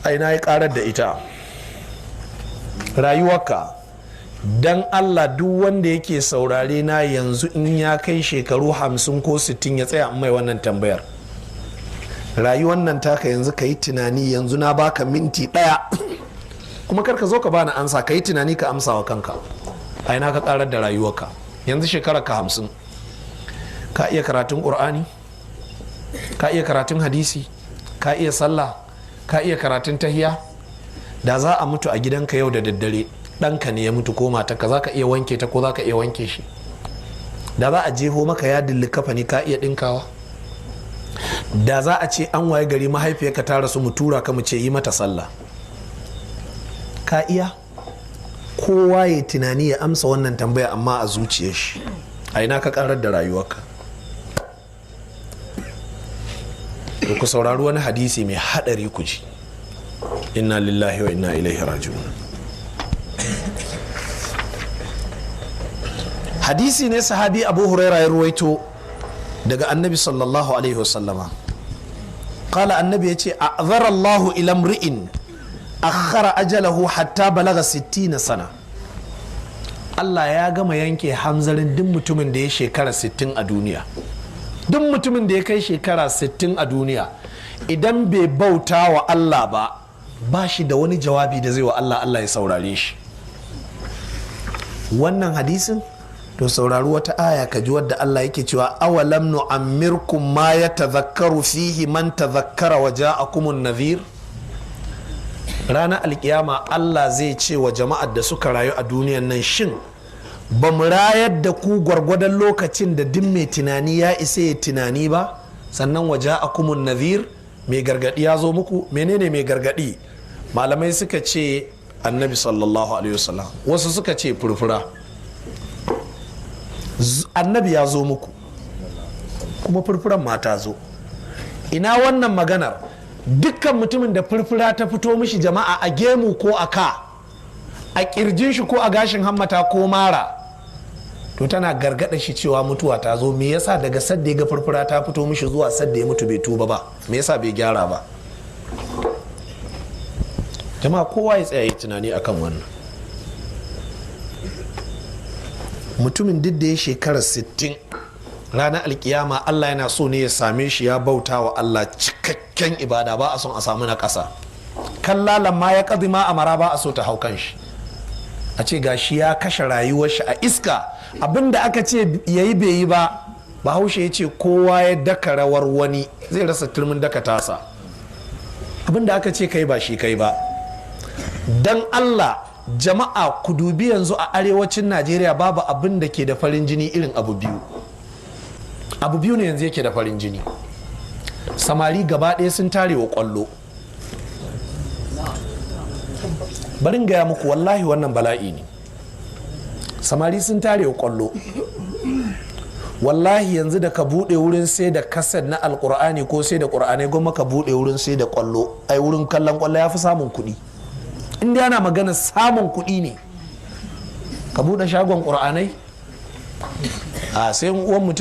A ina ya karar da ita rayuwarka? Dan Allah, duk wanda yake saurare na yanzu, in ya kai shekaru 50 ko 60, ya tsaya mai wannan tambayar. Rayuwar nan taka yanzu, ka yi tunani. Yanzu na baka minti 1, kuma kar ka zo ka bani ansa. Ka yi tunani, ka amsa wa kanka. A ina ka karar da rayuwarka? Yanzu shekarar ka 50, ka iya karatun ƙur'ani? Ka iya karatun hadisi? Ka iya sallah? Ka iya karatun tahiya? Da za a mutu a gidanka yau da daddare, ɗanka ne ya mutu ko matarka, za ka iya wanke ta ko za ka iya wanke shi? Da za a jeho maka yadin likafani, ka iya ɗinkawa? Da za a ce an waye gari mahaifiyarka ta rasu, mu tura ka mu ce yi mata sallah, ka iya? Kowa ya tunani ya amsa wannan tambaya, amma a zuciyar shi. A ina ka karar da rayuwarka? To, ku saurari wani hadisi mai hadari ku ji. Inna lillahi wa inna ilaihi raji'un. Hadisi ne sahabi Abu Huraira ya ruwaito daga Annabi sallallahu alaihi wasallama. Qala, Annabi ya ce: a'zara Allahu ila mri'in akhara ajalahu hatta balaga 60 sana. Allah ya gama yanke hamzarin duk mutumin da ya shekara 60 a duniya. Duk mutumin da ya kai shekara 60 a duniya, idan bai bauta wa Allah ba, ba shi da wani jawabi da zai wa Allah, Allah ya saurare shi. Wannan hadisin, to saurari wata aya ka ji wadda Allah yake cewa: awalam nu'ammirkum ma yatadhakkaru fihi man tadhakkara wa ja'akumun nadhir. Ranar alkiyama Allah zai ce wa jama'ar da suka rayu a duniyan nan: shin ba mu rayar da ku gwargwadon lokacin da duk mai tunani ya isa ya tunani ba? Sannan wa ja'akumun nadhir, mai gargadi ya zo muku. Menene mai gargadi? Malamai suka ce Annabi sallallahu alaihi wasallam, wasu suka ce furfura. Annabi ya zo muku, kuma furfuran mata zo. Ina wannan maganar? Dukkan mutumin da furfura ta fito mishi, jama'a, a gemu ko a ka, a kirjin shi ko a gashin hammata ko mara, to tana gargada shi cewa mutuwa ta zo. Me yasa daga sadda ya ga furfura ta fito mishi zuwa sadda ya mutu bai tuba ba? Me yasa bai gyara ba? Jama'a, kowa ya tsaya yi tunani akan wannan. Mutumin duk da ya shekara 60, ranar alkiyama Allah yana so ne ya same shi ya bauta wa Allah cikakken ibada. Ba a son a samu na ƙasa. Kallalan ma ya ƙadima a mara, ba a so ta hau kan shi, a ce gashi ya kashe rayuwar shi a iska. Abinda aka ce yayi bai yi ba. Bahaushe ya ce kowa ya daka rawar wani zai rasa turmin daka tasa. Abinda aka ce kai ba shi kai ba. Dan Allah jama'a, ku dubi yanzu a arewacin Najeriya babu abin da ke da farin jini irin abu biyu. Abu biyu ne yanzu yake da farin jini. Samari gaba ɗaya sun tare wa ƙwallo. Barin gaya muku, wallahi wannan bala'i ne. Samari sun tare wa ƙwallo. Wallahi yanzu da ka buɗe wurin sai da kaset na Alƙur'ani ko sai da ƙur'anai, gwamma ka buɗe wurin sai da ƙwallo. Ai wurin kallon ƙwallo ya fi samun kuɗi. In dai ana magana samun kuɗi ne, ka buɗe shagon ƙur'anai a sai uwan mutum.